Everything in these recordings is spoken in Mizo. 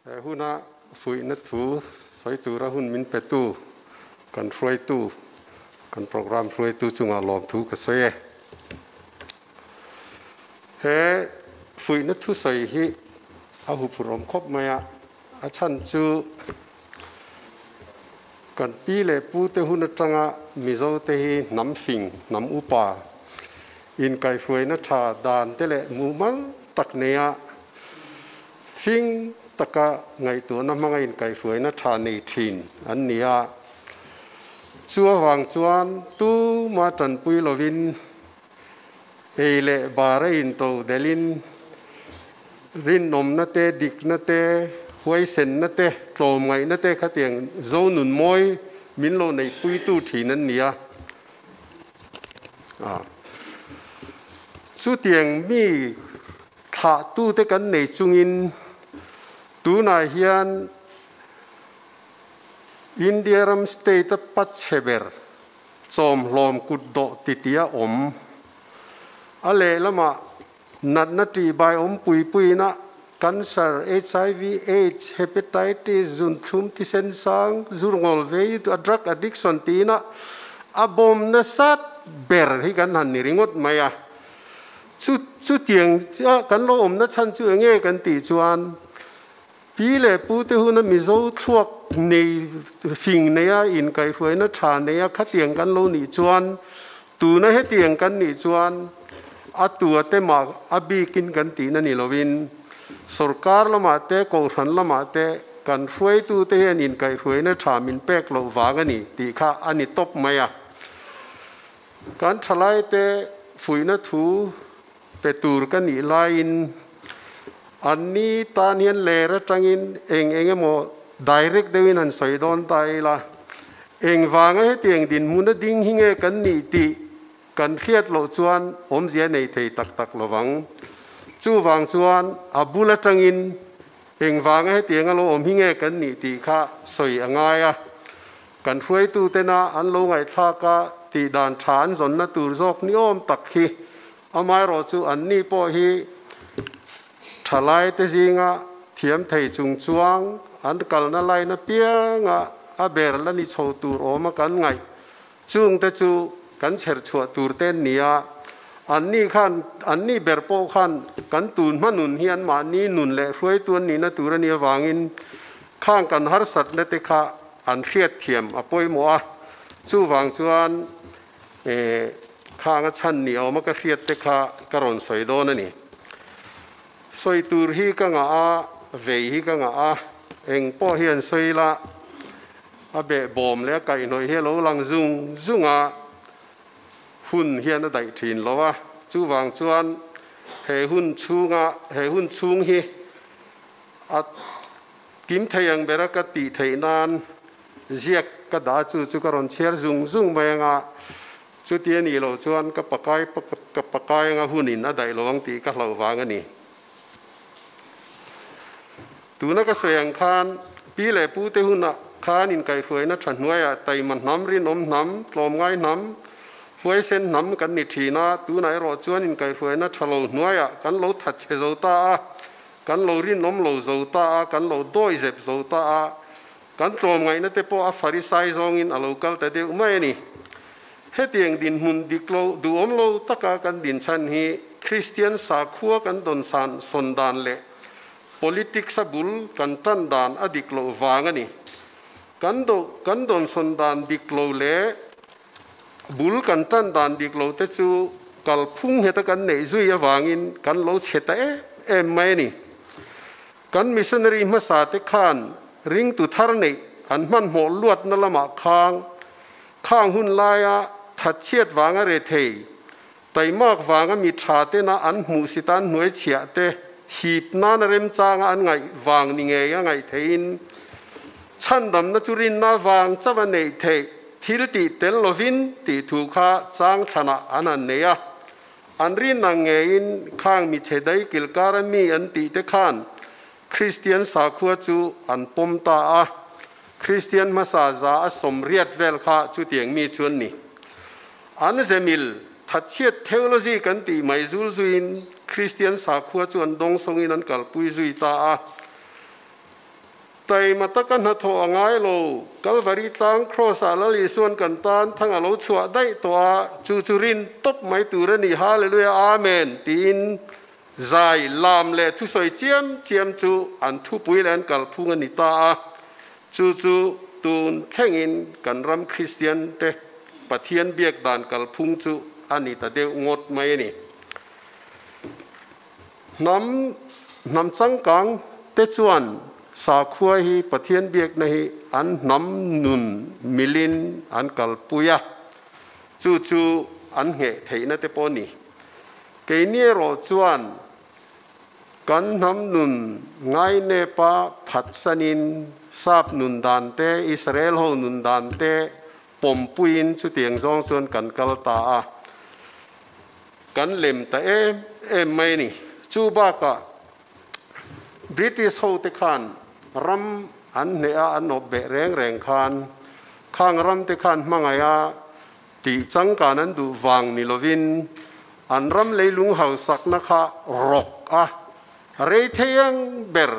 He huna fuihna thu sawi tura hun min petu kan hruaitu, kan programme hruaitu chungah lawmthu ka sawi e. He fuihna thusawi hi a huphurh awm khawp mai a, a chhan chu kan pi leh pute hun atanga Mizote hi hnam fing, hnam upa, inkaihhruaina tha dan te leh mumal tak neia Fing taka ngaihtuahna hmanga inkaihhruaina tha nei thin an ni a. Chu avang chuan tuma tanpui lovin ei leh bar a into delhin rinawmna te, dikna te, huaisenna te, tlawmngaihna te khatiang zo nun mawi min lo neihpuitu thin an ni a. Chutiang mi Thlahtute kan nei chungin tunah hian India ram state a pachhe ber chawmhlawm kut dawh titi a awm. A lehlamah natna ṭihbai awm pui puiina cancer, HIV, aids, hepatitis, zunthlum, thisen sang, zurngawlh vei, drug addiction tiin a bawm nasat ber hi kan han ni ringawt mai a. Chu chutiang chiah kan lo awmna chhan chu enge kan tih chuan pi leh pu te huna Mizo thluak nei fing neia inkaihhruaina tha neia khatiang kan lo nih chuan tuna hetiang kan nih chuan a tua te mah a bikin kan tihna ni lovin sorkar lamah te kohhran lamah te kan hruaitu te hian inkaihhruaina tha min pek loh vang a ni tih kha a ni tawp mai a. Kan thalaite fuihna thu pe tur ka nih laiin anni tan hian ler atangin eng eng emaw direct deuhin han sawi dawn ta ila, engvanga hetiang dinhmuna ding hi nge kan nih tih kan hriat loh chuan awmzia nei thei tak tak lovang. Chuvang chuan a bul atangin engvanga hetianga lo awm hi nge kan nih tih kha sawi a ngai a. Kan hruaitutena an lo ngaihthlak a tih dan tha an zawnna tur zawk ni awm tak hi amaherawh chu anni pawh hi thalaite zinga thiam thei chung chuang an kalna line apianga a ber la ni chho tur awma kan ngaih chungte chu kan chher chhuah tur te an ni a, anni khan anni ber pawh khan kan tun hma nun hi anmahni nun leh hruaitu an nihna tur a nih avangin khang kan harsatna te kha An hriatthiam a pawimawh a, chuvang chuan khang a chhan ni awma ka hriat te kha ka rawn sawi dawn a ni. Sawi tur hi ka ngah a, vei hi ka ngah a, eng pawh hi an sawi la, a behbawm leh a kaihhnawih hi a lo lang zung zung a, hun hian a daih thin lo a, chuvang chuan he hun chhunga he hun chhung hi a Kim thei ang bera ka tih theih nan ziak ka dah chu chu ka rawn chhiar zung zung mai anga, chuti a nih loh chuan ka pakai ka pakai anga hunin a daih lo ang tih ka hlauh vang a ni. Tuna ka sawi ang khan pi leh pu te hunah khan inkaihhruaina tha hnuaiah taima hnam, rinawm hnam, tlawmngai hnam, huaisen hnam kan ni thin a, tunah erawh chuan inkaihhruaina tha lo hnuaiah kan lo thatchhe zo ta a, Kan lo rinawm lo zo ta a, kan lo dawi zep zo ta a, kan tlawmngaihna te pawh a Farisai zawngin a lo kal ta deuh mai a ni. Hetiang dinhmun dik lo, duhawm lo taka kan dinchhan hi Kristian sakhua kan dawn san sawn dan leh politics a bul kan tan dan a dik loh vang a ni. Kan do, kan dawn sawn dan dik lo leh bul kan tan dan dik lo te chu kalphung heta kan neih zui avangin kan lo chhe ta em em mai a ni. Kan missionary hmasa te khan ringtu thar neih an hmanhmawh luatna lamah khang khang hun laia thatchhiat vanga rethei, taimak vanga mi tha tena an hmuh si tan hnuai chhiah te hip nana remchanga an ngaih vang ni ngei a ngaih theihin Chhandamna chu rinna vang chauh a neih theih, thil tih tel lovin tih thu kha chang thlanah an han nei a. An rinna ngeiin khang michhe dai kilkara mi an tih te khan Kristian sakhua chu an pawm ta a. Kristian hmasa za a sawmriat vel kha chutiang mi chu an ni. An zemil thatchhiat theology kan tih mai zul zuiin Kristian sakhua chu an dawngsawngin an kalpui zui ta a. Taima taka hnathawh a ngai lo. Kalvari tlang Kraws-ah Lal Isua'n kan tan thang a lo chhuah daih tawh a, chu chu rin tawp mai tur a ni. Hallelujah Amen! tiin zai lam leh thusawi chiam chiam chu an thupui leh an kalphung a ni ta a. Chu chu tun thlengin kan ram Kristian te Pathian biak dan kalphung chu a ni ta deuh ngawt mai a ni. Hnam hnam changkang te chuan sakhua hi Pathian biakna hi an hnam nun milin an kalpui a, chu chu an ngheh theihna te pawh a ni. Keini erawh chuan kan hnam nun ngainepa phatsanin sap nun dan te, Israel ho nun dan te pawmpuiin chutiang zawng chuan kan kal ta a. Kan lem ta em em mai a ni. Chu bakah British hote khan ram an hneh a, an awp beh reng reng khan khang ramte khan hmangaiha tih changkan an duh vang ni lovin an ram leilung hausakna kha rawk a rei thei ang ber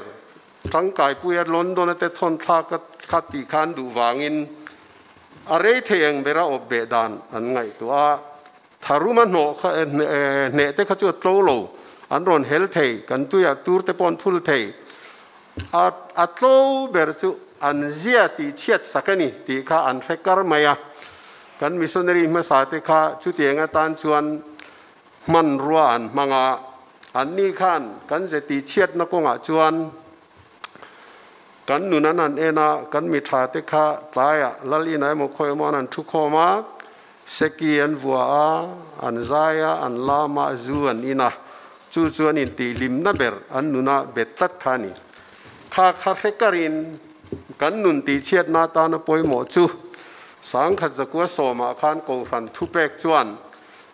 tangkaipuia London-a te thawn thlak kha tih kha an duh vangin a rei thei ang bera awp beh dan an ngaihtuah a. Tharuma hnawh kha hneh te kha chu a tlo lo, an rawn hel thei, kan tuiah tur te pawh an phul thei. A a tlo ber chu an zia tih chhiat sak a ni tih kha an hre kar mai a. Kan missionary hmasa te kha chutiang atan chuan hmanrua an hmang a, anni khan kan ze tih chhiatna kawngah chuan Kan nun an han en a, kan mi tha te kha tlaiah lal inah emaw khawi emaw an han thu khawm a, seki an vua a, an zai a, an lam a, zu an in a, chu chu an intihhlimna ber an nuna bet tlat kha a ni. Kha kha hre karin kan nun tihchhiatna atana pawimawh chu Sangkhat zakua sawmah khan Kohhran thupek chuan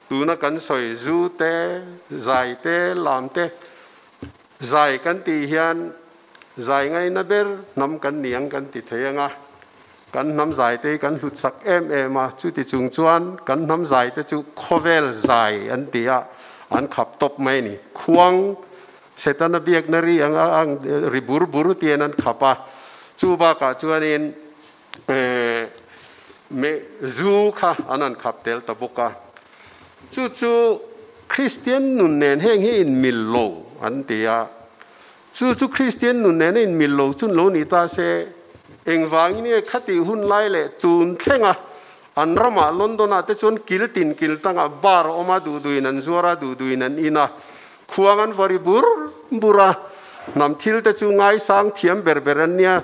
tuna kan sawi zu te, zai te, lam te, Zai kan tih hian zai ngaina ber hnam kan ni ang kan ti thei ang a, kan hnam zai te hi kan hlut sak em em a, chuti chung chuan kan hnam zai te chu khawvel zai an ti a, an khap tawp mai a ni. Khuang Setana biakna ri ang a ang ri bur bur tian an khap a, chu bakah chuanin meh zu kha an han khap tel ta bawk a. Chu chu Kristian nun nen heng hi inmil lo an ti a. Chu chu Kristian nun nena inmil lo chun lo ni ta se, engvangin nge khatih hun lai leh tun thlenga an ramah London-ah te chuan kil tin kil tangah bar a awm a, duhduhin an zuar a, duhduhin an in a, khuang an vari bur bur a, hnam thil te chu ngaisang thiam ber ber an nia.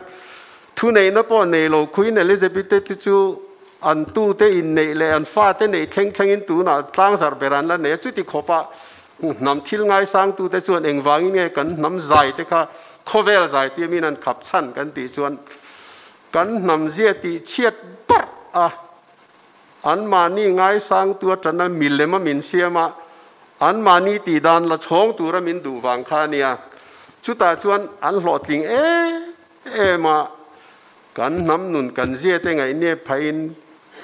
Thuneihna pawh nei lo Queen Elizabeth te chu an tute inneih leh an fate neih thleng thlengin tunah tlangzarh ber an la nei a, chuti khawpah hnam thil ngaisangtute chuan engvangin nge kan hnam zai te kha khawvel zai tiamin an khap chhan kan tih chuan kan hnam zia tih chhiat barh a, anmahni ngaisangtu atana milem a min siam a, anmahni tih dan la chhawng tura min duh vang kha a nia. Chutah chuan an hlawhtling em em a, kan hnam nun kan zia te ngaihnep phahin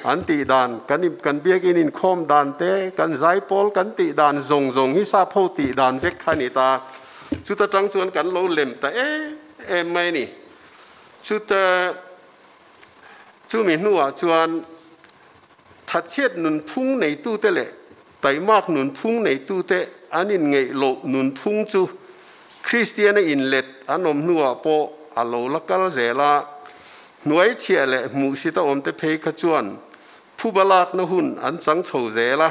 an tih dan, kan kan biakin inkhawm dan te, kan zaipawl kan tih dan zawng zawng hi sap ho tih dan vek kha a ni ta. Chuta tang chuan kan lo lem ta em em mai a ni. Chuta chumi hnuah chuan thatchhiat nunphung neitute leh taimak nunphung neitute an inngeih loh nunphung chu Kristiana inlet an awm hnuah pawh a lo la kal zel a, hnuaichhiah leh hmuhsit a awmte phei kha chuan phuba lakna hun an chang chho zel a,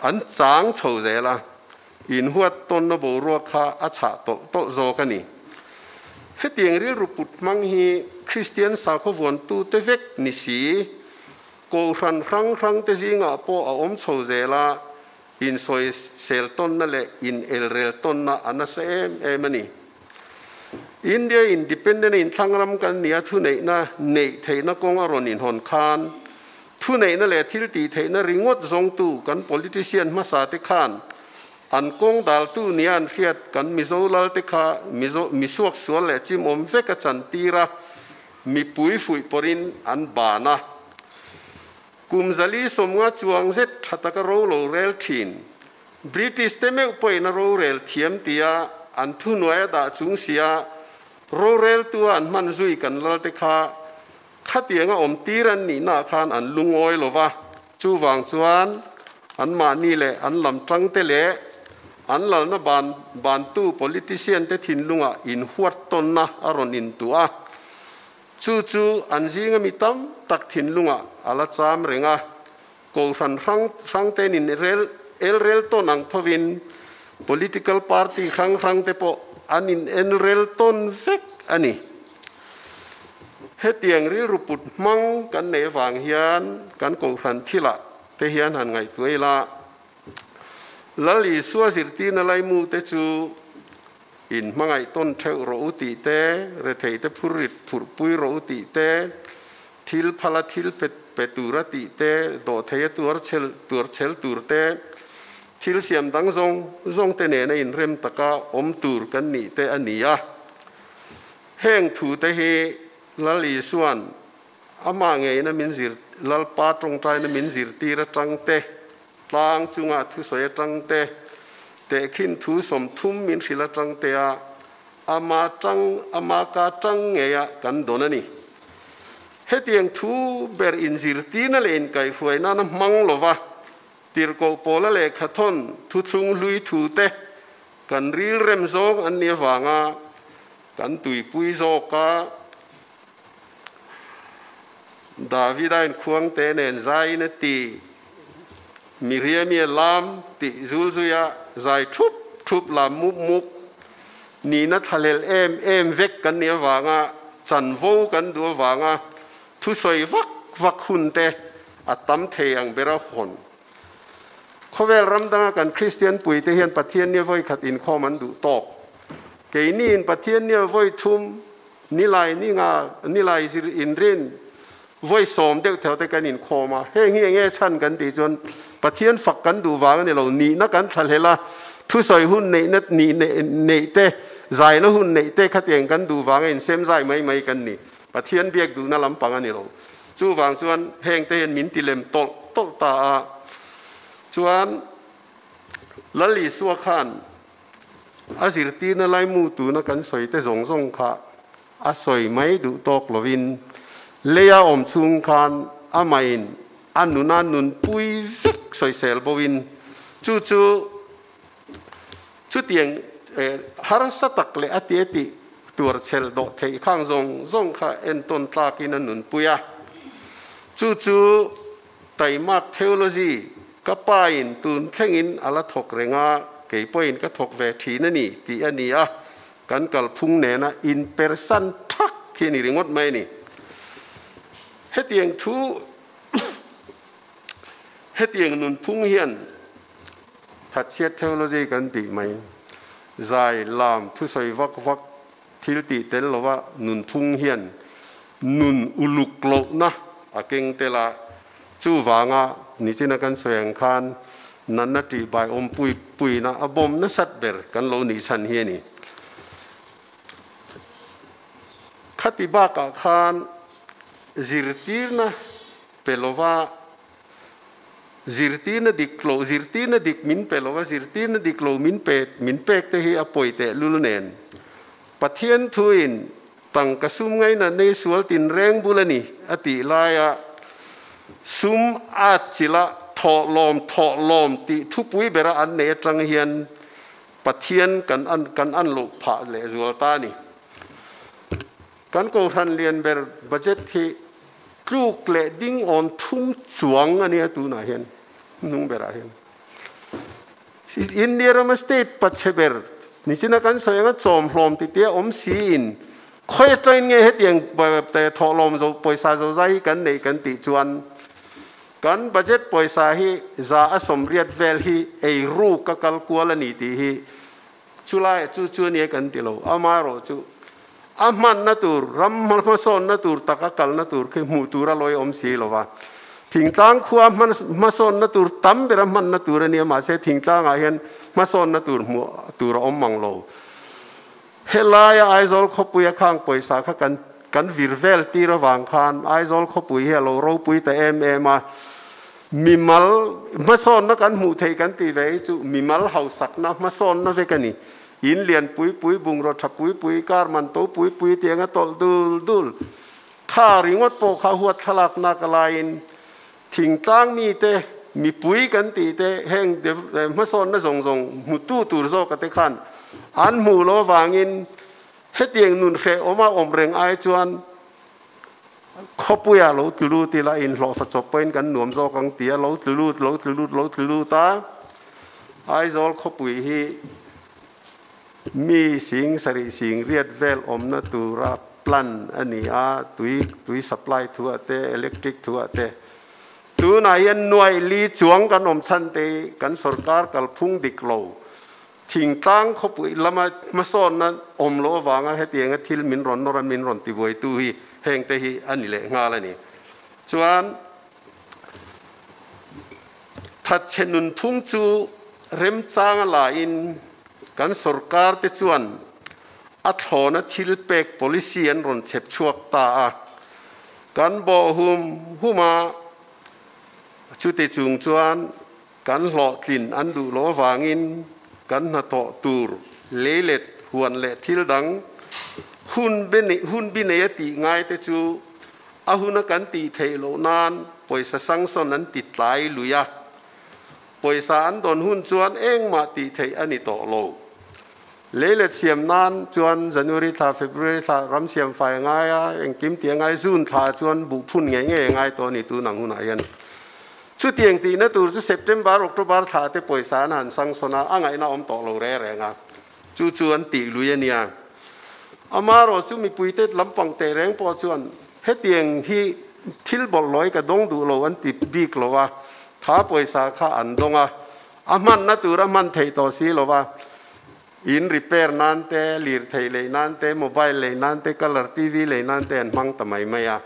an chang chho zel a, inhuat tawnna boruak kha a chhah tawlh tawlh zawk a ni. Hetiang rilru put hmang hi Kristian sakhaw vuantute vek ni si, Kohhran hrang hrangte zingah pawh a awm chho zel a, insawisel tawnna leh inelrel tawnna a nasa em em a ni. India independent a inthlang ram kan nia thuneihna neih theihna kawng a rawn inhawn khan thuneihna leh thil tih theihna ringawt zawngtu kan politician hmasa te khan an kawng daltu nia an hriat kan Mizo lalte kha Mizo misuak sual leh chimawm vek a chantir a, Mipui fuih pawrin an ban a. Kum zali sawmnga chuang zet tha taka ro lo rel thin. British te meuh pawhin a rorel thiam tia an thuhnuai a dah chung sia. Roreltua an hman zui kan lalte kha khatianga awm tir an nihnaah khan an lungawi lo va, chuvang chuan anmahni leh an lam tangte leh an lalna ban bantu politician te thinlungah inhuat tawnna a rawn intuah a, chu chu an zinga mi tam tak thinlungah a la cham reng a, kohhran hrang hrang ten in rel el rel tawn ang thovin political party hrang hrang te pawh an in en rel tawn vek a ni. Hetiang rilru put hmang kan neih avang hian kan kohhran thilah te hian han ngaihtuah ila, Lal Isua zirtirna laimu te chu in hmangaih tawn theuh rawh u tih te, rethei te phur rit phurhpui rawh u tih te, thil phala thil pe pe tura tih te, dawhtheia tuar chel tuar chel tur te, thil siam dang zawng zawng te nena inrem taka awm tur kan nih te a ni a. Heng thu te hi Lal Isua'n amah ngeina min zir Lalpa tawngtaina min zirtir atang te, tlang chunga thusawi atang te, tehkhin thu 30 min hrilh atang te a ama tang ama ka tang ngeia kan dawn a ni. Hetiang thu ber inzirtirna leh inkaihhruai nana hmang lova tirhkoh pawla lehkha thawn thuthlung hlui thu te kan ril rem zawng an nih avanga kan tuipui zawka Davida in khuang te nen zaiin a ti, Miriami a lam tih zul zuia zai thup thup lam mup mup nihna thlahlel em em vek kan nih avanga chanvo kan duh avanga thusawi vak vak hun te a tam thei ang bera hawn. Khawvel ram danga kan Kristian puite hian Pathian nia vawi khat inkhawm an duh tawk. Keini in Pathian nia vawi thum nilai ni nga nilai zir inrin vawi 10 deuh theu te kan inkhawm a. Heng hi enge chhan kan tih chuan Pathian fak kan duh vang a ni lo, nihna kan thlahlel a, thusawi hun neihna ni neih te, zaina hun neih te khatiang kan duh vang a insem zai mai mai kan ni. Pathian biak duhna lampang a ni lo. Chuvang chuan heng te hian min ti lem tawlh tawlh ta a. Chuan Lal Isua khan a zirtirna laimu tuna kan sawi te zawng zawng kha a sawi mai duh tawk lovin leia awm chhung khan amahin a nuna nunpui vek sawisel boin chu chu chutiang harsa tak leh a ti a tih tuar chhel dawh theih khang zawng zawng kha entawn tlakin a nunpui a. Chu chu taimak theology ka pain tun thlengin a la thawk reng a, kei pawhin ka thawk ve thin a ni tih a ni a, kan kalphung nena inpersan thak hi a ni ringawt mai a ni. Hetiang thu hetiang nunphung hian thatchhiat theology kan tih mai, zai lam thusawi vak vak thil tih tel lova nunphung hian nun uluk lohna a keng tel a, chuvanga nichina kan sawi ang khan nanna tih bai awm pui puina a bawm nasat ber kan lo nih chhan hi a ni. Khati bakah khan zirtirna pe lova zirtirna dik lo zirtirna dik min pe lova zirtirna dik lo min pe min pek te hi a pawi teh lul nen. Pathian thuin tangka sum ngaina nei sual tin reng bul a ni a tih laia sum a chila thawh lawm thawh lawm tih thupui bera an nei atang hian Pathian kan an kan an loh phah leh zual ta a ni. Kan kohhran lian ber budget hi tluk leh ding awn thum chuang a nia tunah hian hnung berah hian. India rama state pachhe ber nichina kan sawi anga chawm hlawm ti tia awm si in khawi atangin nge hetiang thawh lawm zo pawisa zo zai hi kan neih kan tih chuan kan budget pawisa hi za a 80 vel hi ei ru ka kal kual a ni tih hi chulai chu chu ania kan ti lo. Ama erawh chu a hmanna tur ram hmasawnna tur taka kalna tur khi hmuh tur a lawi awm si lova. Thingtlang khua hmasawnna tur tam bera hmanna tur ania, mahse thingtlangah hian hmasawnna tur hmuh tur a awm mang lo. Helaia Aizawl khawpui a khang pawisa kha kan kan vir vel tir awang khan Aizawl khawpui hi a lo ropui ta em em a. Mimal hmasawnna kan hmuh theih kan tih ve hi chu mimal hausakna hmasawnna vek a ni. In lian pui pui, bungraw tha pui pui, car man to pui pui tiang a tawlh dul dul. Kha ringawt pawh kha huat thlalak nak a laiin thingtlang mite, mipui kan tih te, heng hmasawnna zawng zawng hmutu tur zawka te khan an hmuh loh avangin hetiang nun hrehawma awm reng ai chuan Khawpuia lo tlu lut ila inhlawhfa chawp pawhin kan nuam zawk ang tia lo tlu lut, lo tlu lut, lo tlu lut a, Aizawl khawpui hi mi sing sarih sing riat vel awmna tura plan a ni a, tui tui supply thuah te, electric thuah te. Tunah hian nuaih li chuang kan awm chhan te hi kan sorkar kalphung dik lo. Thingtlang khawpui lama hmasawnna awm loh avanga hetianga thil min rawn nawr a, min rawn tibuaitu hi hengte hi a ni leh nghal a ni. Chuan thatchhe nunphung chu remchanga lain kan sorkar te chuan a thlawna thil pek policy an rawn chhep chhuak ta a, kan bawh hum hum a, chuti chung chuan Kan hlawhtlin an duh loh avangin kan hnathawh tur leilet, huan leh thil dang hun hun bi nei a tih ngai te chu a huna kan tih theih loh nan pawisa sanction an ti tlai lui a, pawisa an dawn hun chuan engmah tih theih a ni tawh lo. Leilet siam nan chuan January thla, February thla ram siam fai a ngai a, engkim tih a ngai, June thla chuan buh phun ngei ngei a ngai tawh a ni tun ang hunah hian. Chutiang tihna tur chu September, October thla te pawisa an han sangsawn a, a ngaihna awm tawh lo reng reng a, chu chu an tih lui a nia. Amaherawh chu mipuite lampang teh reng pawh chuan hetiang hi thil bawlhhlawih ka dawng duh lo an ti bik lo a, kha pawisa kha an dawng a, a hmanna tur a hman theih tawh si lo va, in repair nan te, lirthei lei nan te, mobile lei nan te, colour TV lei nan te an hmang ta mai mai a.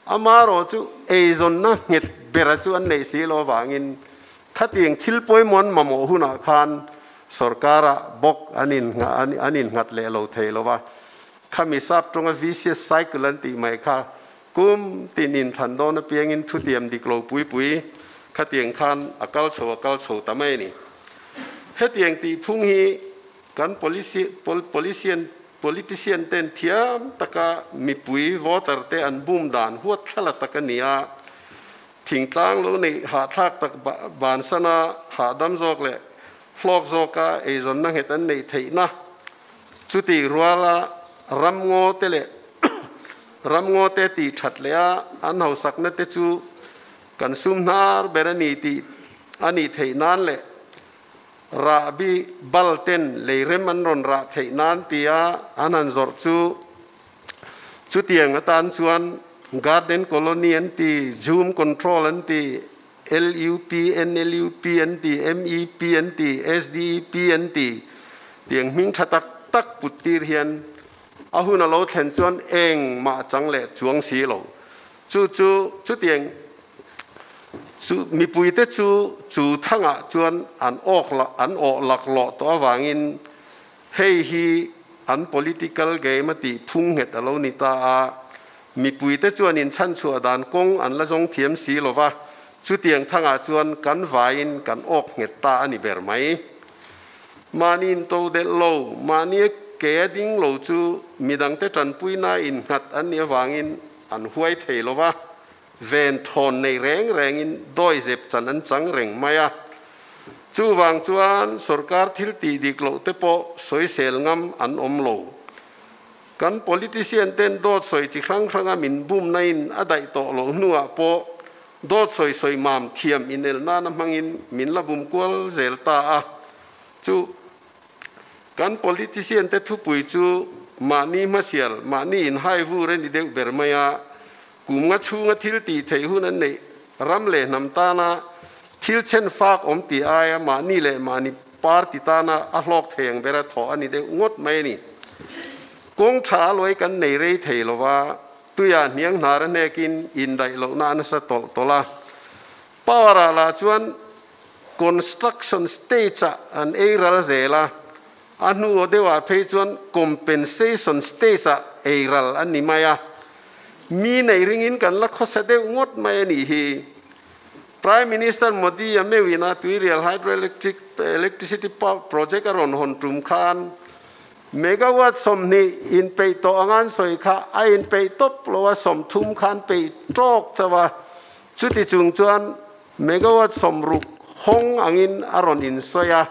Amaherawh chu eizawnna nghet bera chu an neih si lo avangin khatiang thil pawimawh an mamawh hunah khan sorkarah bawk an an innghat leh lo thei lo va. Khami sap tawnga vicious cycle an tih mai kha kum tin inthlan dawn apiangin thutiam dik lo pui pui khatiang khan a kal chho a kal chho ta mai a ni. Hetiang tih phung hi kan policy polician Politician ten thiam taka mipui voter te an bum dan huat thlala tak a ni a, thingtlang lo neih hahthlak tak bansana hahdam zawk leh hlawk zawka eizawnna nghet an neih theihna chutih ruala ramngaw te leh ramngaw te tih that leh a an hausakna te chu kan sum hnar ber a ni tih a nih theih nan leh Rahbi bal ten leirem an rawn rah theih nan tia an han zawrh chu chutiang atan chuan Garden Colony an ti, Jhum Control an ti, LUP, NLUP an ti, MEP an ti, SDEP an ti tiang hming tha tak tak put tir hian a hun a lo thlen chuan engmah chang leh chuang si lo. Chu chu chutiang Chu mipuite chu chu thangah chuan an awk an awh laklawh tawh avangin hei hi an political game a tih phung nghet a lo ni ta a, mipuite chuan inchhanchhuah dan kawng an la zawng thiam si lo va, chutiang thangah chuan kan vaiin kan awk nghet ta a ni ber mai. Mahni intodelh lo, mahni ke a ding lo chu midangte tanpuina innghat an nih avangin an huai thei lo va. Ven thawn nei reng rengin dawi zep chan an chang reng mai a. Chuvang chuan sorkar thil tih dik loh te pawh sawisel ngam an awm lo. Kan politician ten dawt sawi chi hrang hranga min bumna in a daih tawh loh hnuah pawh dawt sawi sawi mam thiam inel nana hmangin min la bum kual zel ta a. Chu kan politician te thupui chu mahni hmasial, mahni inhai vur a ni deuh ber mai a. Kum nga chhunga thil tih theih hun an neih ram leh hnam tana thil chhen fak awm tih aia mahni leh mahni party tana a hlawk thei ang bera thawh a ni deuh ngawt mai a ni. Kawng tha a luai kan nei rei thei lo va, tuia hniang hnar a hnekin indaih lohna a nasa tawlh tawlh a. Power ah lah chuan construction stage ah an ei ral zel a, a hnu aw deuhah phei chuan compensation stage ah ei ral an ni mai a. Mi nei ringin kan la khawsa deuh ngawt mai a nih hi. Prime Minister Modi a meuhin a Tuirial Hydroelectric Electricity Project a rawn hawn tum khan Megawatt 20 inpeih tawh anga an sawi kha a inpeih tawp lo a, 30 kha an peih tawk chauh a. Chuti chung chuan megawatt 60 hawng angin a rawn insawi a.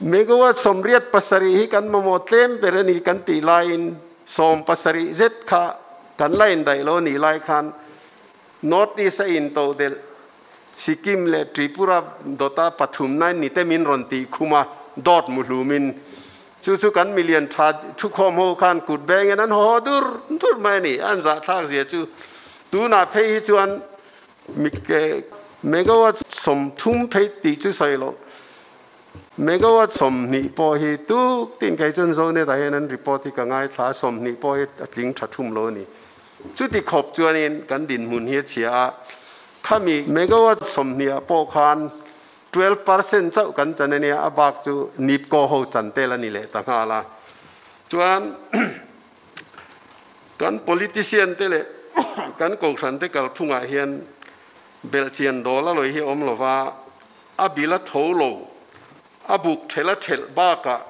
Megawatt 87 hi kan mamawh tlem ber a ni kan tih laiin 70 zet kha kan la indaih lo nih lai khan North East a intodelh Sikkim leh Tripura dawta pathumna ni te min rawn tih khum a, dawt mu hlumin. Chu chu kan milian tha thukhawm ho khan kut bengin an haw haw dur dur mai a ni. An zahthlak zia chu tunah phei hi chuan megawatt 30 phei tih chu sawi loh. Megawatt 20 pawh hi tuk tin kei chuan Zonet ah hian an report hi ka ngaithla a, 20 pawh hi a tling tha thum lo a ni. Chuti khawp chuanin kan dinhmun hi a chhia a, khami megawatt 20 ah pawh khan 12% chauh kan chan a nia, a bak chu NEEPCO ho chan tel a ni leh ta nghal a. Chuan kan politician te leh kan kohhran te kalphungah hian belhchian dawl a lawi hi a awm lo va, A bil a tho lo. A buk thelh a thelh bakah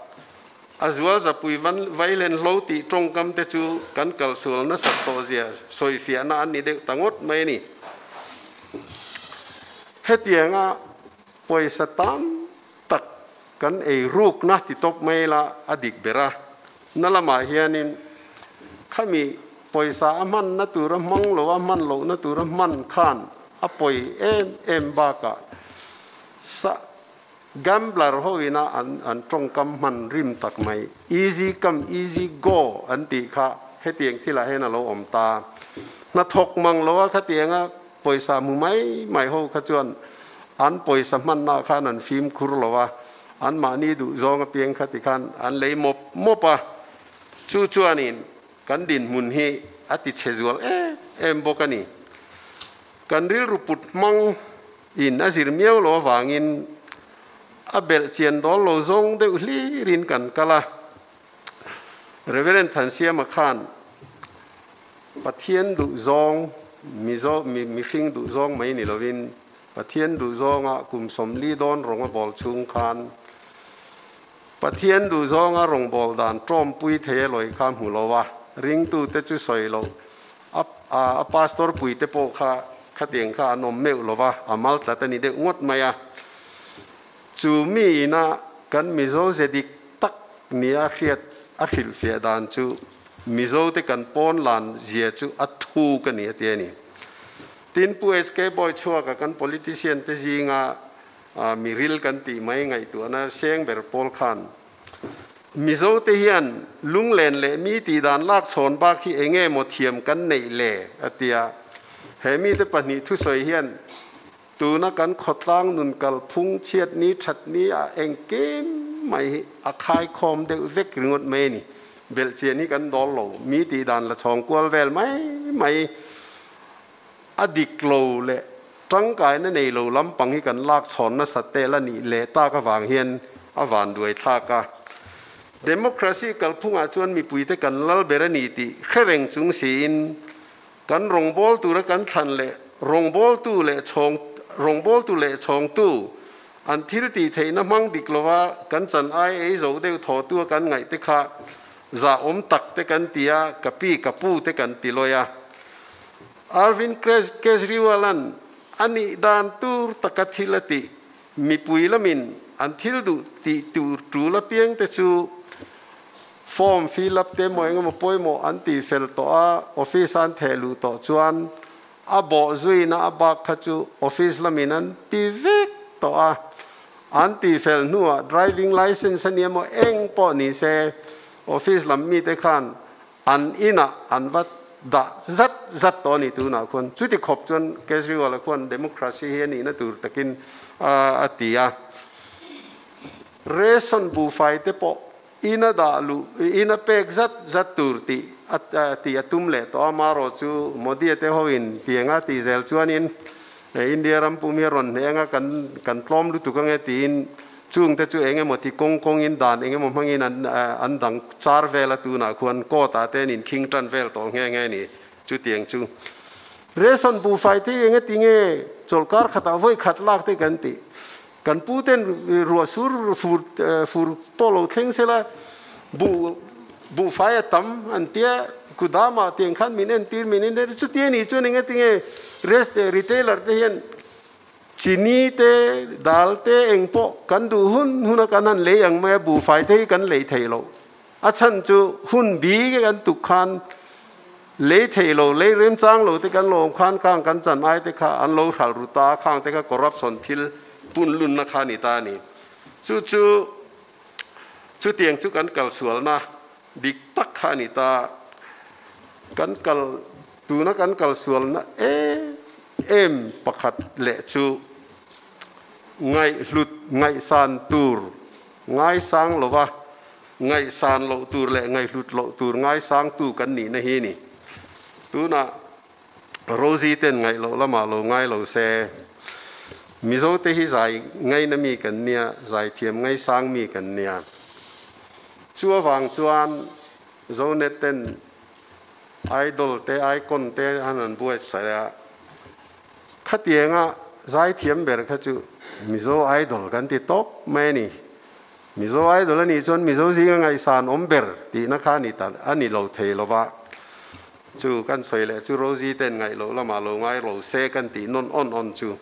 a zual zapui vailen hlo tih tawngkam te chu kan kalsual nasat tawh zia sawifiahna an ni deuh ta ngawt mai a ni. Hetianga pawisa tam tak kan ei rukna ti tawp mai la a dik ber a, na lamah hianin khami pawisa a hmanna tura hmang lo a hman lohna tura hman khan A pawi em em bakah sa gambler ho ina an an tawngkam hman rim tak mai, easy come easy go an tih kha hetiang thilah hian a lo awm ta. Hnathawk mang lo a khatianga pawisa hmu mai mai ho kha chuan an pawisa hmanna khan an fimkhur lo a, anmahni duh zawng apiang kha tikhan an lei mawp mawp a, chu chuanin Kan dinhmun hi a ti chhe zual em em bawk a ni. Kan rilru put hmang in a zir miau lo avangin a belh chian dawl lo zawng deuh hlirin kan kal a. Reverend Thansiama khan Pathian duh zawng Mizo mihring duh zawng mai ni lovin Pathian duh zawnga kum 40 dawn rawng a bawl chhung khan Pathian duh zawnga rawngbâwl dan ṭawmpui thei a lawi kha hmu lo a, ringtute chu sawi loh. A a pastor puite pawh kha khatiang kha an awm meuh lo va, a mal tlat a ni deuh ngawt mai a. Chu mi ina kan Mizo ze dik tak nia hriat a hrilhfiah dan chu Mizote kan pawn lan zia chu a thuk a ni a ti a ni. Tin, Pu SK Bawichhuaka kan politician te zinga Mi ril kan tih mai ngaihtuahna seng ber pawl khan Mizo te hian lunglen leh mi tih dan lak chhawn bak hi enge maw thiam kan neih le? a ti a. He mite pahnih thusawi hian tuna kan khawtlang nun kal phung chhiat ni that ni ah engkim mai hi a khaikhawm deuh vek ringawt mai a ni. Belhchian hi kan dawl lo, mi tih dan la chhawng kual vel mai mai. A dik lo leh tangkaina nei lo lampang hi kan lak chhawn nasat tel a nih leh tak avang hian a vanduai thlak a. Democracy kalphungah chuan mipuite kan lal ber a ni tih hre reng chung siin kan rawngbâwl tura kan thlan leh rawngbâwltu leh chhawng rawngbâwltu leh chhawngtu an thil tih theihna hmang dik lova kan chan ai ei zo deuh thawhtua kan ngaih te kha zahawm tak te kan ti a, ka pi ka pu te kan ti lawi a. Arvind Kejriwal-a'n a nih dan tur taka thil a tih, mipui lamin an thil duh tih tur tul apiangte chu form fill up te emaw engemaw pawimawh an tih fel tawh a, office a an theh luh tawh chuan a bawh zuina a bak kha chu office lamin an ti vek tawh a, an tih fel hnuah driving licence a ni emaw eng pawh ni se office lam mite khan An inah an va dah zat zat tawh a ni tunah khuan. Chuti khawp chuan Kejriwal-a khuan democracy hi a nihna tur takin a ti a. Ration buhfai te pawh ina dah luh, ina pek zat zat tur tih a tih a tum leh tawh a. Marawh chu Modi-a te hoin tianga tih zel chuanin India ram pum hi a rawn hneh anga kan kan tlawm lutuk ange tiin Chungte chu eng emaw ti kawng kawngin dan eng emaw hmangin an an dang char vel a tunah khuan court ah te an inkhing tan vel tawh nghe nghe a ni chutiang chu. Ration buhfai te hi eng ati nge chawlhkar khatah vawi khat lak te kan tih. Kan pu ten ruah sur fur fur pawh lo thleng sela buh buhfai a tam an tia kudamah tiang khan min entir min entir chuti a nih chuan eng enge rest retailer te hian chini te dal te eng pawh kan duh hun hun a kan han lei ang mai a buhfai te hi kan lei theih loh a chhan chu hun bik kan tuk khan Lei thei lo, lei remchang lo te kan lawm khan khang kan chan ai te kha an lo hral ru ta, khang te kha corruption thil punlunna kha a ni ta a ni. Chu chu chutiang chu kan kalsualna dik tak kha a ni ta. Kan kal tuna kan kalsualna em em pakhat leh chu ngaihhlut ngaihsan tur Ngaisang lova ngaihsan loh tur leh ngaihhlut loh tur ngaisangtu kan nihna hi ni. Tunah Rosie ten ngaih loh lamah lo ngai lo se, Mizote hi zai ngaina mi kan nia, zaithiam ngaisang mi kan nia. Chu avang chuan Zonet ten Idol te Icon te han an buatsaih a, Khatianga zaithiam ber kha chu Mizo Idol kan ti tawp mai a ni. Mizo Idol a nih chuan Mizo zinga ngaihsan awm ber tihna kha a ni ta a ni lo thei lo va. Chu kan sawi leh chu Rosie ten ngaih loh lamah lo ngai ro se kan tih nawn awn awn chu.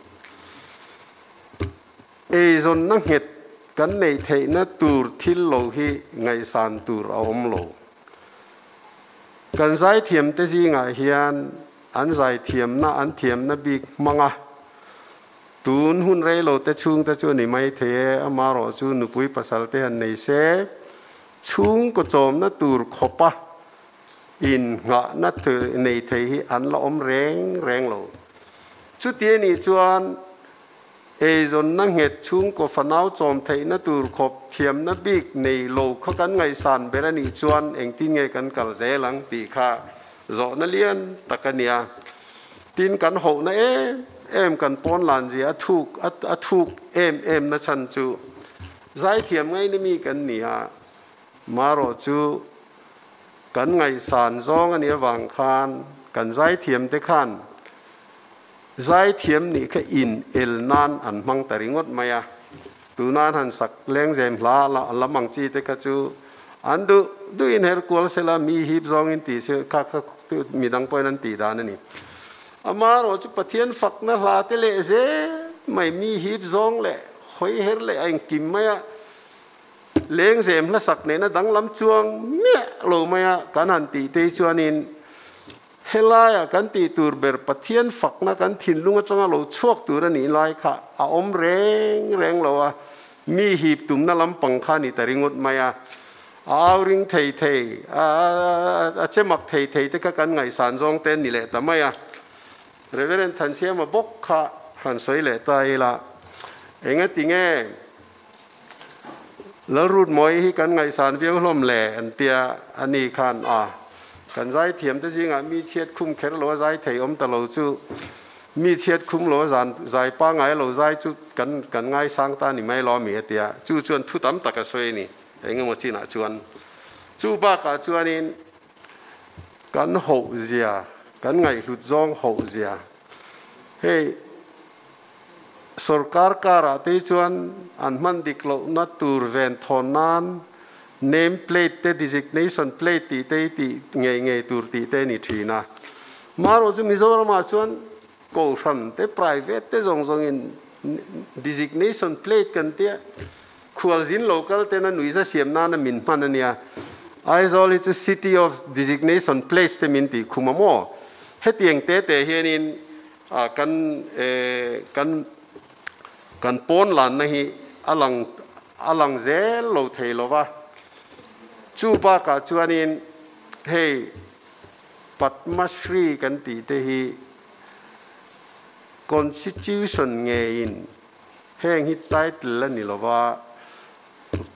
Eizawnna nghet kan neih theihna tur thil lo hi ngaihsan tur a awm lo. Kan zaithiamte zingah hian An zaithiamna an thiamna bik hmang a, tun hun reilo te chhungte chu a ni mai thei e, amarawh chu nupui pasal te han nei se, chhungkaw chawmna tur khawpa innghahna nei thei hi an la awm reng reng lo. Chuti a nih chuan eizawnna nghet chhungkaw fanau chawm theihna tur khawp thiamna bik nei lo kha kan ngaihsan ber a nih chuan engtin nge kan kal zel ang tih kha Zawhna lian tak a nia. Tin, kan hohna em em kan pawn lan zia a thuk a thuk em em na chhan chu zaithiam ngaina mi kan ni a, marawh chu kan ngaihsan zawng a nih avang khan kan zaithiam te khan zaithiam nih kha in el nan an hmang ta ringawt mai a. Tunan han sak lengzem hla lam ang chi te kha chu an duh duhin her kual sela mi hip zawngin tih se kha kha midang pawhin an tih dan a ni. Amaherawh chu Pathian fakna hla te leh zel mai mi hip zawng leh hawi her leh a engkim mai a lengzem hla sak nena danglam chuang miah lo mai a kan han tih te hi chuanin Helaia kan tih tur ber Pathian fakna kan thinlung atanga lo chhuak tur a nih lai kha a awm reng reng lo a, mi hip tumna lampang kha a ni ta ringawt mai a. A au ring thei thei, a che mak thei thei te kha kan ngaihsan zawng te an ni leh ta mai a. Reverend Thansiama bawk kha han sawi leh ta ila, engati nge Lalrutmawi hi kan ngaihsan viau hlawm le an tia a ni khan a kan zaithiam te zingah mi chhiat khum kher lo a zai thei awm ta lo chu mi chhiat khum lo a zan zai pangai lo zai chu kan kan ngaisang ta ni mai lo ami a tia chu chuan thu tam tak a sawi a ni engemaw chinah chuan chu bakah chuanin kan hoh zia kan ngaihhlut zawng hoh zia hei Sorkar karah te chuan an hman dik lohna tur ven thawn nan name plate te designation plate tih te hi tih ngei ngei tur tih te a ni thin a. Marawh chu Mizoramah chuan Kohhran te private te zawng zawngin designation plate kan tia khualzin local tena nuihza siam nana min hman a nia. Aizawl hi chu city of designation plates te min tih khum a maw? Hetiang te te hianin A kan kan kan pawn lanna hi a lang a lang zel lo thei lo va, chu bakah chuanin hei Padma Shri kan tih te hi Constitution ngeiin heng hi title a ni lo va,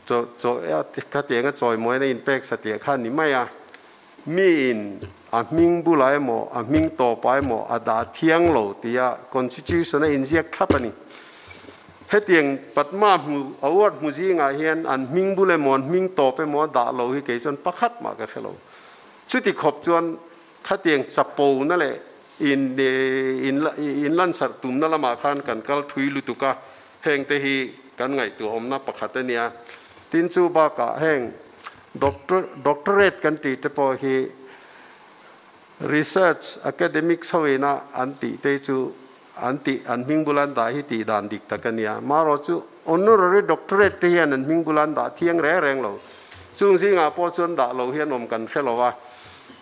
chaw chaw khatianga chawimawi na inpek satliah kha a ni mai a. Miin a hming bulah emaw, a hming tawpah emaw a dah thiang lo tia Constitution a inziak thlap a ni. Hetiang Padma hmu award hmu zingah hian an hming bul emaw, an hming tawp emaw a dah lo hi kei chuan pakhat mah ka hre lo. Chuti khawp chuan khatiang chapona leh in in lanchharh tumna lamah khan kan kal thui lutuk a. Heng te hi kan ngaihtuahawmna pakhat a nia. Tin chu bakah heng doctor doctorate kan tih te pawh hi research academic chhoina an tih te chu an tih an hming bula an dah hi tih dan dik tak a nia. Marawh chu honorary doctorate te hian an hming bula an dah thiang reng reng lo. Chung zingah pawh chuan dah lo hian awm kan hre lo a.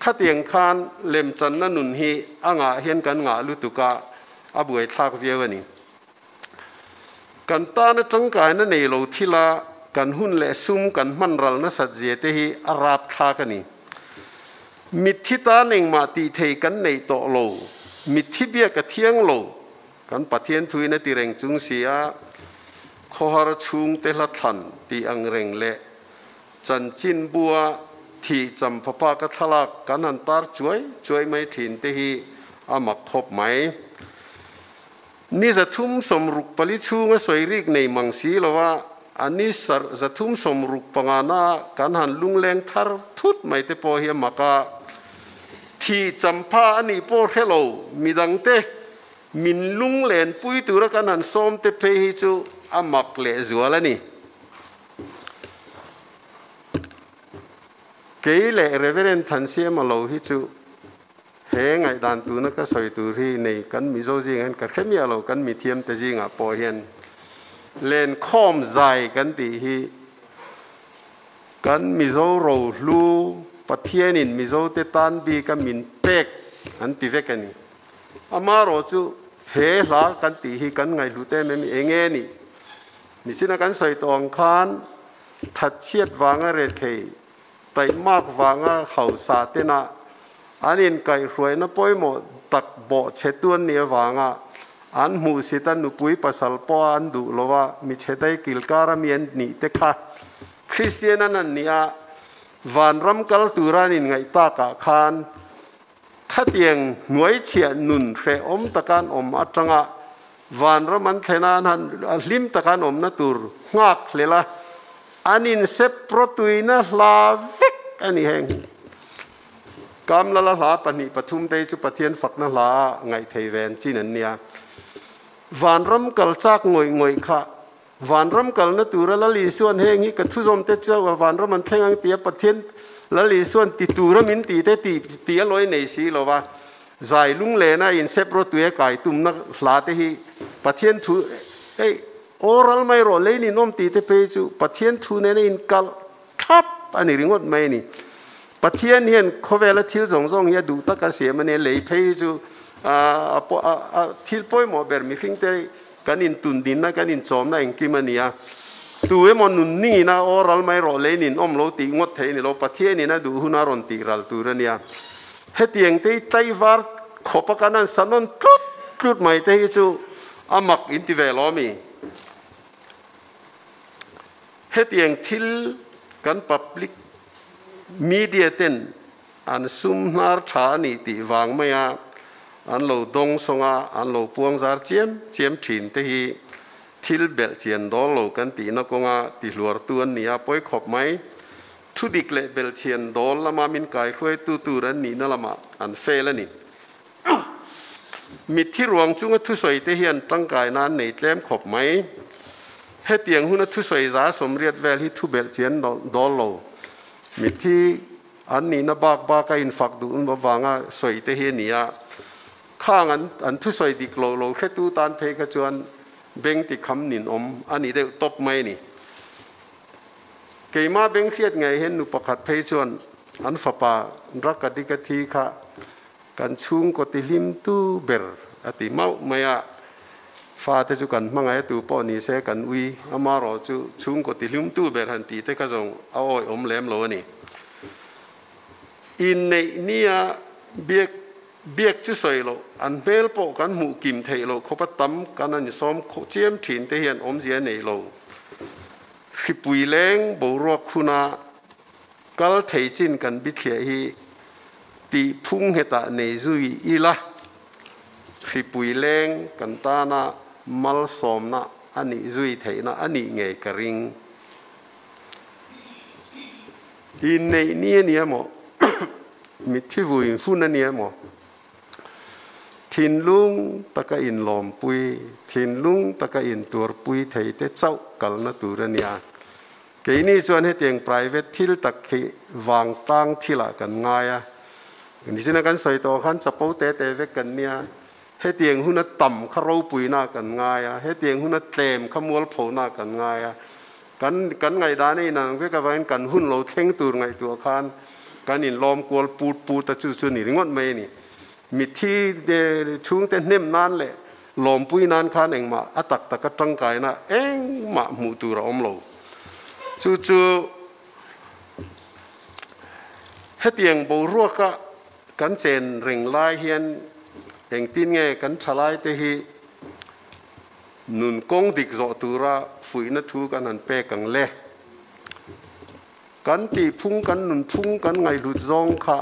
Khatiang khan lemchanna nun hi a ngah hian kan ngah lutuk a, a buaithlak viau a ni. Kan tana tangkaina nei lo thila kan hun leh sum kan hman ral nasat zia te hi a rapthlak a ni. Mitthi tan engmah tih thei kan nei tawh lo, mitthi biak a thiang lo, kan Pathian thuin a ti reng chung si a, khawhar chhungte hla thlan tih ang reng leh chanchin bua thih champhaphak a thlalak kan han tar chuai chuai mai thin te hi a mak khawp mai. Ni 364 chhunga sawi rik nei mang si lova, a ni 365 na kan han lungleng thar thut mai te pawh hi a mak a. Thih champha a nih pawh hre lo, midangte min lunglen pui tura kan han sawm te phei hi chu a mak lehzual a ni. Kei leh Reverend Thansiama lo hi chu He ngaihdan tuna ka sawi tur hi nei kan Mizo zingah hian ka hre miah lo, kan mithiamte zingah pawh hian lenkhawm zai kan tih hi kan Mizo rohlu Pathianin Mizote tan bika min pek an ti vek a ni. Amarawh chu he hla kan tih hi kan ngaihhlut em em eng nge ni? Nichina kan sawi tawh ang khan thatchhiat vanga rethei Taihmak vanga hausa tena an inkaihhruaina pawimawh tak bawh chhe tu an nih avanga an hmuhsit a nupui pasal pawha an duh lo a, mi chhe dai kilkar a mi an nih te kha Kristian an han nih a, vanram kal tura an inngaih takah khan khatiang hnuaichhiah nun hrehawm taka an awm atanga vanram an thlen a, an han hlim taka an awmna tur nghak hlel a, an insep rawtuina hla vek a ni heng hi. Kamlala hla pahnih pathum te hi chu Pathian fakna hla a ngaih thei ve an chin an nia. Vanram kal chak ngawih ngawih kha Vanram kalna tura Lal Isuan heng hi ka thuzawm te chu a vanram an thleng ang tia Pathian Lal Isuan ti tura min tih te tih tih a lawi nei si lo va. Zai lunglena insep rawtui a kai tumna hla te hi Pathian thu hei oral mai rawh lei ninawm tih te phei chu Pathian thu nena inkalh thlap a ni ringawt mai a ni. Pathian hian khawvela thil zawng zawng hi a duh taka siam a nia, lei phei hi chu a thil pawimawh ber mihring te kan intun dinna, kan inchawmna engkim a ni a. Tu emaw nun ningin a aw ral mai rawh lei nin awm lo tih ngawt thei a ni lo, Pathianin a duh huna rawn tih ral tur a nia. Hetiang te hi tlaivar khawpa kan han sa nawn tlut tlut mai te hi chu a mak inti ve lo a mi? Hetiang thil kan public media ten an sum hnar tha a nih tih vang maia an lo dawng sawng a, an lo puang zar chiam chiam thin te hi thil belh chian dawl lo kan tihna kawnga tihluartu an ni a, pawi khawp mai. Thu dik leh belh chian dawl lama min kaihruaitu tur an nihna lamah an fail a ni. Mitthi ruang chunga thusawi te hian tangkaina an nei tlem khawp mai. Hetiang huna thusawi 180 vel hi thu belh chian dawl lo. Mitthi an nihna bak baka infak duh avanga sawi te hi a ni a. Khang an an thusawi dik lo lo hretu tan phei kha chuan beng ti kham nin awm a ni deuh tawp mai a ni. Keimah beng hriat ngei hian nu pakhat phei chuan an fapa Rakadika thi kha Kan chhungkaw ti hlim tu ber a ti mauh mai a, fate chu kan hmangaih a tu pawh ni se kan ui amarawh chu chhungkaw ti hlim tu ber han tih te kha zawng a awi awm lem lo a ni. Inneih nia biak biak chu sawi loh, an hmel pawh kan hmuh kim theih loh khawpa tam kan han sawm chiam thin te hian awmzia nei lo. Hripui leng boruak huna Kal thei chin kan bithliah hi tih phung nghetah nei zui ila, hripui leng kan tana malsawmna a nih zui theihna a nih ngei ka ring. Inneih ni a ni emaw, mitthi vui hun a ni emaw, Thinlung taka inlawmpui, thinlung taka intuarpui thei te chauh kalna tur a nia. Keini chuan hetiang private thil tak hi vangtlang thilah kan ngai a. Nichina kan sawi tawh khan chapo te te vek kan nia. Hetiang huna tam kha ropuina kan ngai a, hetiang huna tlem kha mualphona kan ngai a. Kan kan ngaihdan a inang vek avangin kan hun lo thleng tur ngaihtuah khan kan inlawm kual put put a, chu chu ni ringawt mai a ni. Mitthi chhungte hnem nan leh lawmpui nan khan engmah a tak taka tangkaina engmah hmuh tur a awm lo. Chu chu hetiang boruaka kan chen reng lai hian engtin nge kan thalaite hi nun kawng dik zawh tura fuihna thu kan han pek ang le? Kan tihphung, kan nunphung, kan ngaihhlut zawng kha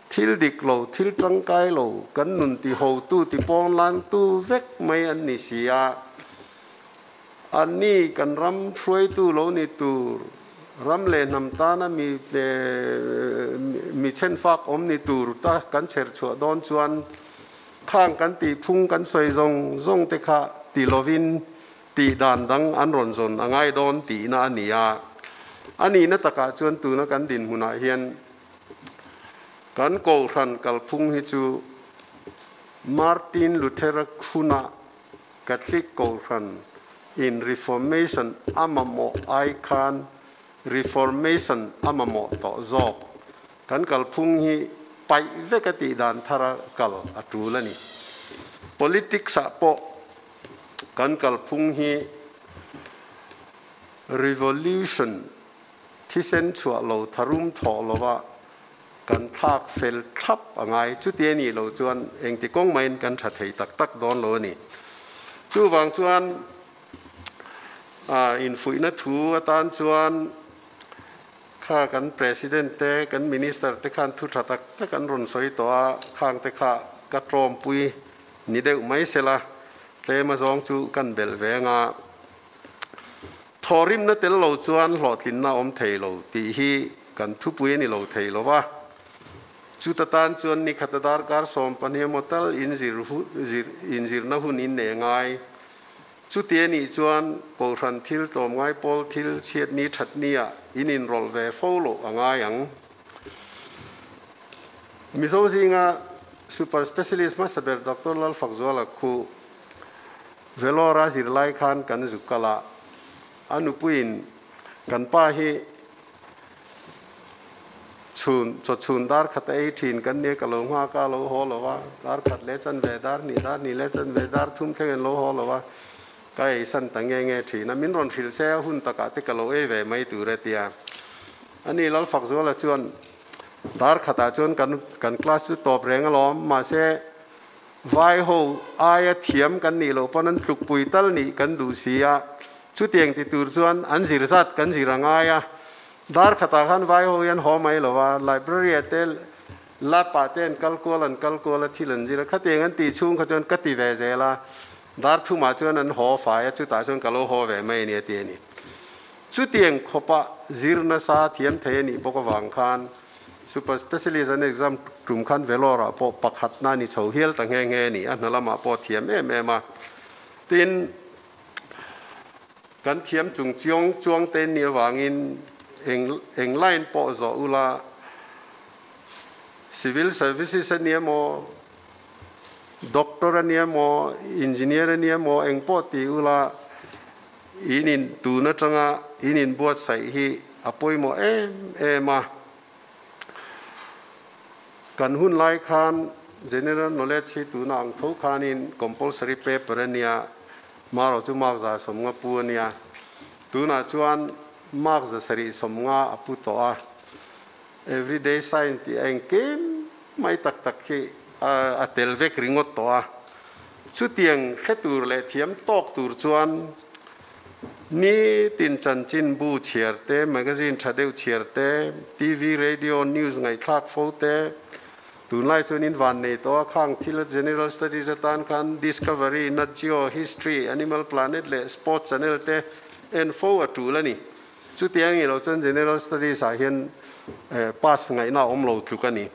Thil dik lo, thil tangkai lo, kan nun ti hotu, ti pawnlangtu vek mai an ni si a. Anni kan ram hruaitu lo ni tur, ram leh hnam tana mi mi chhenfak awm ni tur ta kan chher chhuah dawn chuan khang kan tih phung kan sawi zawng zawng te kha ti lovin tih dan dang an rawn zawn a ngai dawn tihna a ni a. A nihna takah chuan tuna kan dinhmunah hian Kan Kohhran kalphung hi chu Martin Luthera khuna Catholic Kohhran in Reformation a mamawh ai khan Reformation a mamawh tawh zawk. Kan kalphung hi paih vek a tih dan thara kal a tul a ni. Politics ah pawh kan kalphung hi Revolution Thisen chhuah lo tharum thawh lova kan thlak fel thlap a ngai. Chuti a nih loh chuan engti kawng maiin kan tha thei tak tak dawn lo a ni. Chuvang chuan infuihna thu atan chuan kha kan President te, kan Minister te khan thu tha tak tak an rawn sawi tawh a, khang te kha ka tlawmpui ni deuh mai sela, tlem azawng chu kan belh ve anga. Thawhrimna tel lo chuan hlawhtlinna awm thei lo tih hi kan thupui a ni lo thei lo va. Chuta tan chuan ni khata darkar 12 emaw tal inzirna hun in nei a ngai. Chuti a nih chuan Kohhran thil tlawmngai pawl thil chhiatni thatni-ah in inrawlh ve fo loh a ngai ang. Mizo zinga Super Specialist hmasa ber Doctor Lalfakzuala khu Vellore-a zirlai khan kan zuk kal a, a nupuiin kan pa hi chhun, chaw chhun dar khat a ei thin kan nia ka lo nghak a, a lo haw lo a, dar khat leh chanve dar hnih, dar hnih leh chanve dar thum thleng an lo haw lo a, ka ei san ta nge nge thin a, min rawn hrilh se a hun takah te ka lo ei ve mai tur e tia. Ani Lalfakzuala chuan dar khatah chuan kan kan class chu tawp reng alawm, mahse, Vai ho aia thiam kan nih loh pawn an tlukpui tal nih kan duh si a, chutiang ti tur chuan an zir zat kan zir a ngai a. Dar khatah khan vai ho hi an haw mai lo a, library ah te lab ah te an kal kual an kal kual a, thil an zir a, khatiang an tih chhung kha chuan ka ti ve zel a, dar thumah chuan an haw fai a, chutah chuan ka lo haw ve mai a ni a ti a ni. Chutiang khawpah zir nasa thiam thei a nih bawk avang khan Super Specialist an exam tum khan Vellore ah pawh pakhatna a ni chho hial ta nghe nghe a ni. A hna lamah pawh a thiam em em a. Tin, kan thiam chung chiang chuang te ni avangin eng eng line pawh zawh ula Civil Services a ni emaw, Doctor a ni emaw, Engineer a ni emaw eng pawh ti ula In in tun atanga in inbuatsaih hi a pawimawh em em a. Kan hun lai khan General Knowledge hi tuna ang tho khanin compulsory paper a nia, marawh chu mark 150 pu a nia. Tunah chuan mark 750 a pu tawh a. Everyday sign tih a engkim mai tak tak hi a tel vek ringawt tawh a. Chutiang hre tur leh thiam tawk tur chuan nitin chanchin bu chhiar te, magazine tha deuh chhiar te, TV, radio, news ngaihthlak fo te, tunlai chuan in van nei tawh a, khang thil general studies atan khan Discovery, Nat Geo, History, Animal Planet leh Sports channel te en fo a tul a ni. Chutiang ilo chuan general studies ah hian pass ngaihna a awm lo tluk a ni.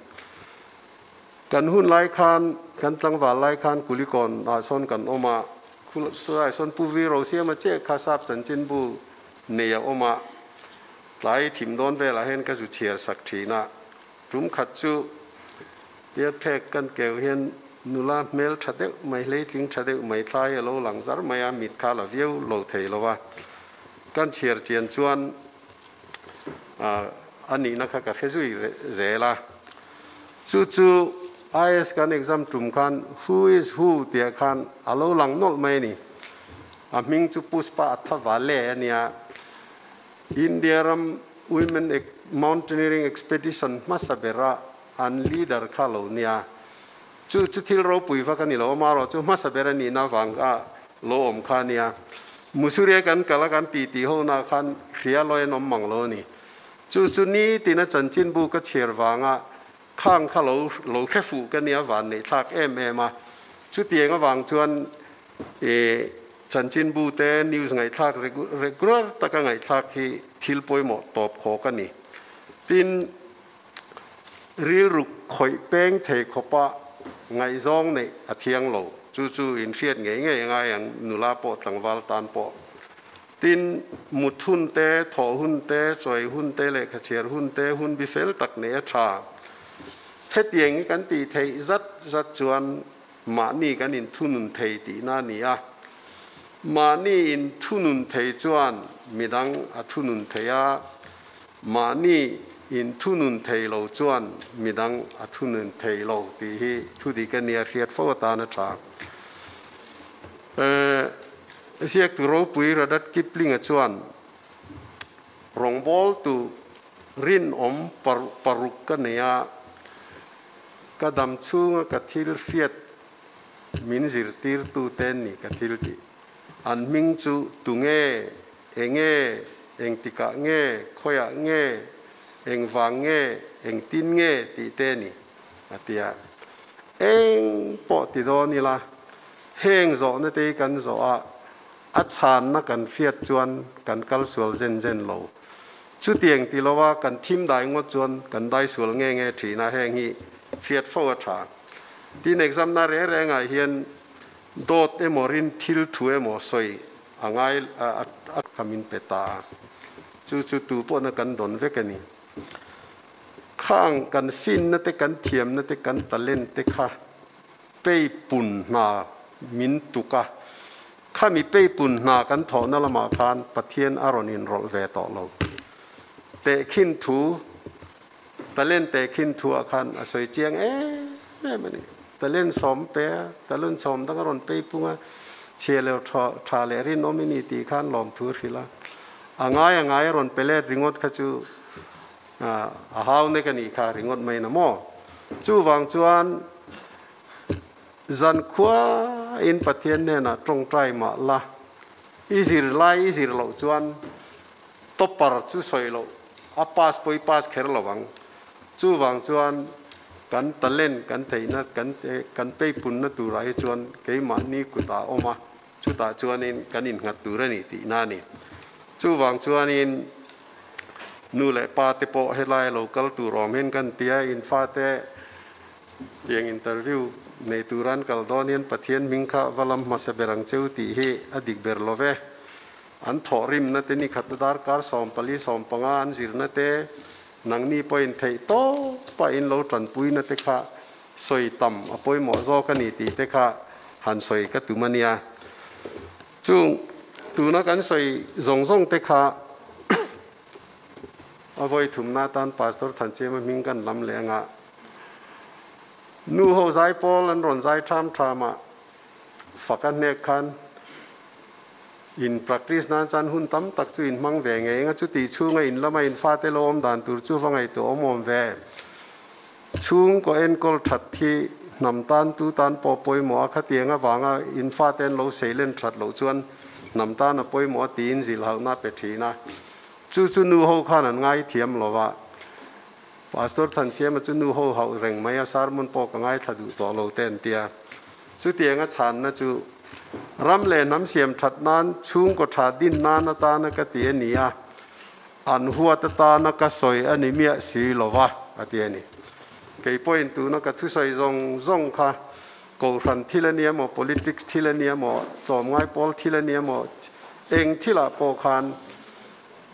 Kan hun lai khan, kan tlangval lai khan Kulikawn ah sawn kan awm a, khulai sawn Pu Vi Rosiama chiah kha sap chanchinbu nei a awm a, tlai thim dawn velah hian ka zu chhiar sak thin a. Tum khat chu Piakthek kan keu hian nula hmel tha deuh mai, hleitling tha deuh mai thlai a lo lang zar mai a, mit kha la viau lo thei lo a. Kan chhiar chian chuan a nihna kha ka hre zui zel a. Chu chu IAS kan exam tum khan who is who tih khan a lo lang nawlh mai a ni. A hming chu Pushpa Athavale a nia. India ram Women Mountaineering Expedition hmasa bera an leader kha lo nia. Chu chu thil ropui vak a ni lo, amaherawh chu hmasa ber a nihna avang a lo awm kha a nia. Mussoorie kan kal a kan titi ho na khan hria lawi an awm mang lo a ni. Chu chu nitin a chanchinbu ka chhiar vanga khang kha lo lo hre fuh ka nia van neih thlak em em a. Chutiang avang chuan i chanchinbu te news ngaihthlak regular taka ngaihthlak hi thil pawimawh tawp khawk a ni. Tin, rilru khawih peng thei khawpa ngaihzawng neih a thiang lo. Chu chu inhriat ngei ngei a ngai ang, nula pawh tlangval tan pawh. Tin, mut hun te, thawh hun te, chawi hun te, lehkha chhiar hun te, hun bi fel tak neih a tha. Hetiang hi kan tih theih zat zat chuan mahni kan inthunun thei tihna a ni a. Mahni inthunun thei chuan midang a thunun thei a, mahni inthunun thei lo chuan midang a thunun thei lo tih hi thudik a nia hriat fo atan a tha. Ziaktu ropui Rudyard Kipling-a chuan rawngbawltu rinawm paruk ka nei a, ka dam chhunga ka thil hriat min zirtirtute an ni ka thil tih. An hming chu tunge, enge, engtikah nge, khawiah nge, engvang nge, engtin nge tih te a ni, a ti a. Eng pawh ti dawn ila, heng zawhna te hi kan zawh a, a chhanna kan hriat chuan kan kal sual zen zen lo. Chutiang ti lova kan thim dai ngawt chuan kan dai sual nge nge thin a, heng hi hriat fo a tha. Tin, exam na reng rengah hian dawt emaw rin thil thu emaw sawi a ngai a kha min pe ta a, chu chu tu pawhna kan dawn vek a ni. Khang kan finna te kan thiamna te kan talent te kha pei pun hna min tuk a, khami pei pun hna kan thawhna lamah khan Pathian a rawn inrawlh ve tawh lo. Tehkhin thu, talent tehkhin thuah khan a sawi chiang em em a ni. Talent sawm pe a, talent sawm dang a rawn pei pung a, chhia leh tha leh rinawm i ni tih khan lawmthu a hrilh a. A ngai a ngai a rawn pe let ringawt kha chu A hau nek a nih kha ringawt mai na maw? Chuvang chuan zankhuain Pathian hnenah tawngtai mah la, i zir lai i zir loh chuan topper chu sawi loh, a pass pawh i pass kher lo ang. Chuvang chuan kan talent, kan theihna, kan kan peipunna turah hi chuan keimahni kutah a awm a, chutah chuanin kan innghat tur a ni tihna a ni. Chuvang chuanin Nu leh pa te pawh helai lo kal tur awm hian kan ti a, in fate tiang interview nei tur an kal dawn hian Pathian hming kha va lam hmasa ber ang cheu tih hi a dik ber lo ve. An thawhrimna te nikhat darkar 14 15 an zirna te nangni pawhin theih tawpa in lo tanpuina te kha sawi tam a pawimawh zawk a ni tih te kha han sawi ka tum a nia. Chung tuna kan sawi zawng zawng te kha a vawi thumna atan Pastor Thanchema hming kan lam leh anga nu ho zai pawl an rawn zai tham tham a, fak a hnek khan in practice nan chuan hun tam tak chu in hmang ve ngei anga chuti chhunga in lama in fate lo awm dan tur chu va ngaihtuah awm awm ve. Chhungkaw enkawl that hi hnam tan tu tan pawh pawimawh a, khatiang avanga in fate an lo seilen that loh chuan hnam tan a pawimawh a tiin zilhauhna a pe thin a. Chu chu nu ho khan an ngaithiam lo va, Pastor Thansiama chu nu ho hauh reng mai a, sermon pawh ka ngaithla duh tawh lo te an ti a. Chutianga chhanna chu ram leh hnam siam that nan chhungkaw tha din nan atana ka ti a ni a, An huat atana ka sawi a ni miah si lo va, a ti a ni. Kei pawhin tuna ka thusawi zawng zawng kha Kohhran thil a nia maw, politics thil a nia maw, tlawmngai pawl thil a nia maw, eng thilah pawh khan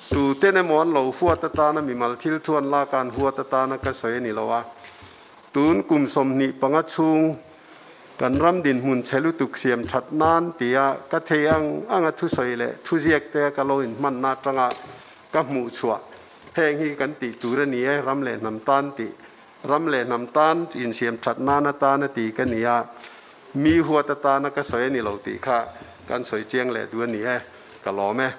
tuten emaw an lo huat atana mimal thil thu an lak a an huat atana ka sawi a ni lo a. Tun kum 25 chhung kan ram dinhmun chhe lutuk siam that nan tia ka thei ang anga thusawi leh thuziak te ka lo inhmanna atanga ka hmuh chhuah heng hi kan tih tur a ni e, ram leh hnam tan tih ram leh hnam tan insiam that nan atana ti ka ni a, mi huat atana ka sawi a ni lo tih kha kan sawi chiang leh duh a ni e, ka lawm e.